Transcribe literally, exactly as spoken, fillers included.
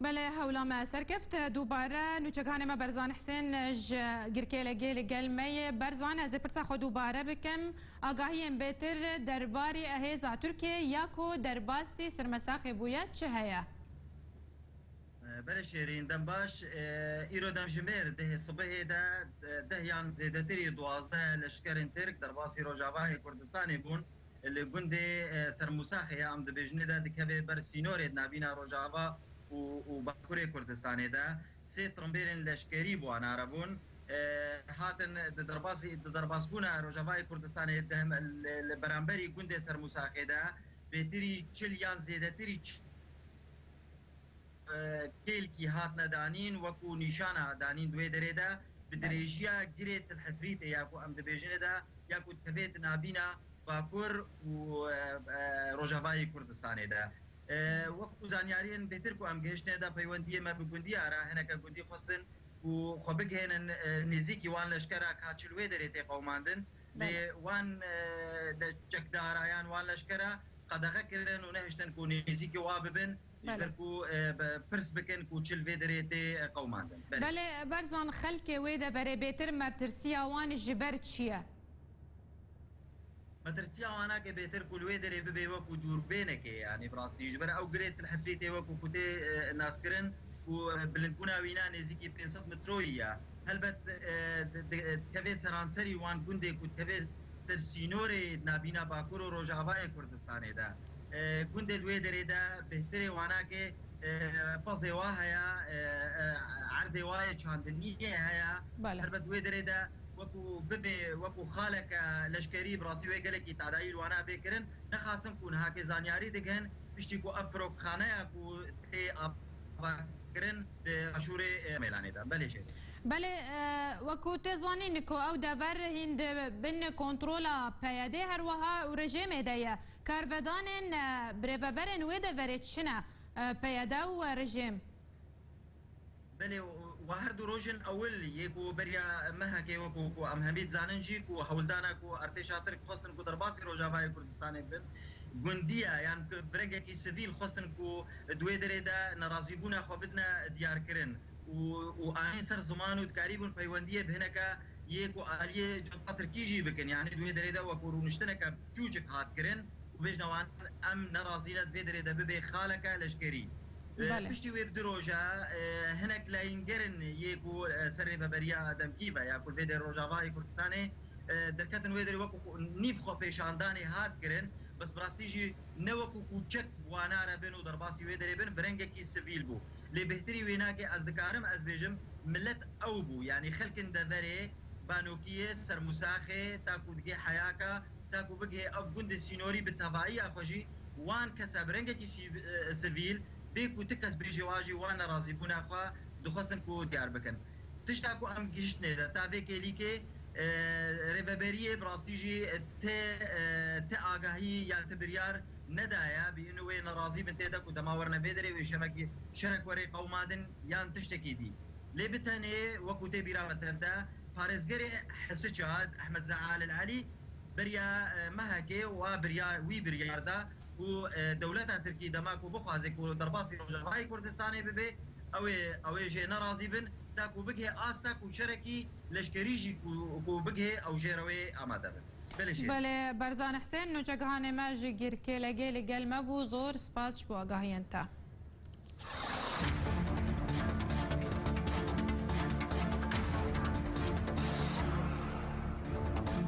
Belê, hewla me serkeft. Dubare nûçeganê me Berzan Hisên ji Girkêlegê li gel me ye. Berzan, ez ê pirsa xwe dubare bikim. Agahiyên bêtir derbarê hêza Tirkiyê ya ku derbasî Sirmesaxê bûye çi heye? Belê Şêrîn, dem baş. E, îro demjimêr dehê sibihê de, e, deh yan zêdetirî duwazdeh leşkerên Tirk derbasî Rojavayê Kurdistanê bûn. Li gundê, e, Sermûsaxê ya em dibêjinê de dikeve ber sînorê di navîna Rojava û, û Bakurê Kurdistanê de. Sê tirimbêrên leşkerî bi wana re bûn. E, hatin di derbasî, di derbasbûna Rojavayê Kurdistanê di hem, li, li beramberî gundê Sermûsaxê de bêtirî çil yan zêdetirî ç-, e, kêlkî hatine danîn, wekû nîşana danîn di wê derê de bi dirêjiya girê Til Hefrîtê ya ku em dibêjinê de, ya ku dikevê di navîna Bakur û, e, e, Rojavayê Kurdistanê de. E, wekû zanyariyên bêtir ku em gihiştine de, peywendiyê me bi gundiya re, hineke gundî xwestin ku xwe bigihênin, e, nêzîkî wan leşkera ka çi li wê derê tê qewimandin. Lê wan, e, de çekdara yan wan leşkera qedexe kirin û nehiştin ku nêzîkî wa bibin, ji ber ku, e, be-, pirs bikin ku çi li vê derê tê, e, qewimandin. Belê. Belê, Berzan, xelkê wê deverê bêtir metirsiya wan ji ber çi ye? Metirsiya wana ke bêtir ku li wê derê bibe wekû dûrbênekê, yanî bi rastî ji ber ew girê Til Hefrîtê wekû ku tê, e, naskirin û, e, bilindbûna wîna nêzîkî pênc sed metroyî ye. Helbet, e, di, di, dikeve seranserî wan gundê ku dikeve ser sînorê nabîna Bakur û Rojavayê Kurdistanê de. E, gundê li wê derê de bêhtirê wana ke, e, pezê wa heye, e, e, erdê wa ye, çandiniyê heye. Belê. Helbet wê derê de wekû bibe, wekû xaleke leşkerî, bi rastî wê gelekî tadayî li wana bê kirin. Nexasim ku niha ke zanyarî digihin, piştî ku ev firokxaneya ku tê avakirin di başûrê, e, Mêlanê de. Belê jê. Belê, e, wekû tê zanîn ku ew dever hîn di bin kontrola P Y D her wiha û rejêmê de ye. Karvedanên, e, birêveberên wê deverê çi ne, e, P Y D û rejêm? Belê, wa her du rojên ewil yê ku beriya mehekê, wekû ku em hemî dizanin jî, ku hewldana ku artêşa Tirk xwestin ku derbasî Rojavayê Kurdistanê bin, gundiya yan ku bi rengekî sivîl xwestin ku di wê derê de nerazîbûna xwe bidine diyarkirin û, û anîn ser ziman û dikarîbûn peywendiyê bi hineke yê ku aliyê cota Tirkî jî bikin, yanî di wê derê de wekû rûniştineke çûçik hat kirin û bêjne wan, em nerazî ne di vê derê de bibe xaleke leşkerî. E, Belê. Piştî wê bi du roja, e, hinek layîngerin yê ku, e, ser rêveberiya demkî ve ya ku vê derê Rojavayê Kurdistanê, e, derketin wê derê wekû xwe, nîv xwe pêşandanê hat kirin, bes bi rastî jî ne wekû ku çek wana re bin û derbasî wê derê bin, bi rengekî sivîl bû. Lê bêhtirî wê nake, ez dikarim ez bêjim, milet ew bû, yanî xelkin deverê, Banokiyê, Sermûsaxê, ta ku digê Heyaka, ta ku bigihê ev gundê sînorî bi tevahiya xwe jî wan kesa bi rengekî sîv-, e, sivîl, bê ku ti kes bêjê wa jî wan nerazîbûna xwe dixwestin ku diyar bikin. Tişta ku em gihiştinê de ta vê kêlîkê, e, rêveberiyê bi rastî jî ti, e, ti agahî yan ti biryar nedaye, bi ino wê nerazî bin tê de ku dema werine vê derê wê şevekî şerek were qewimandin yan tiştekî dî. Lê bi tenê wekû tê bîra me tev de, parêzgerê Hesiça, Ehmed Zealil Elî, beriya, e, mehekê wa birya-, wî biryar da ku, e, dewleta Tirkî dema ku bixwaze ku derbasî Rojavayê Kurdistanê bibe, ew ê, ew ê jê nerazî bin, ta ku bigihê asta ku şerekî leşkerî jî ku, ku bigihê ew jê re wê amade bin. Belê jê. Belê, Berzan Hisên, nûçegihanê me ji Girkêlegê li gel me bû, zor spas ji bo agahiyên te.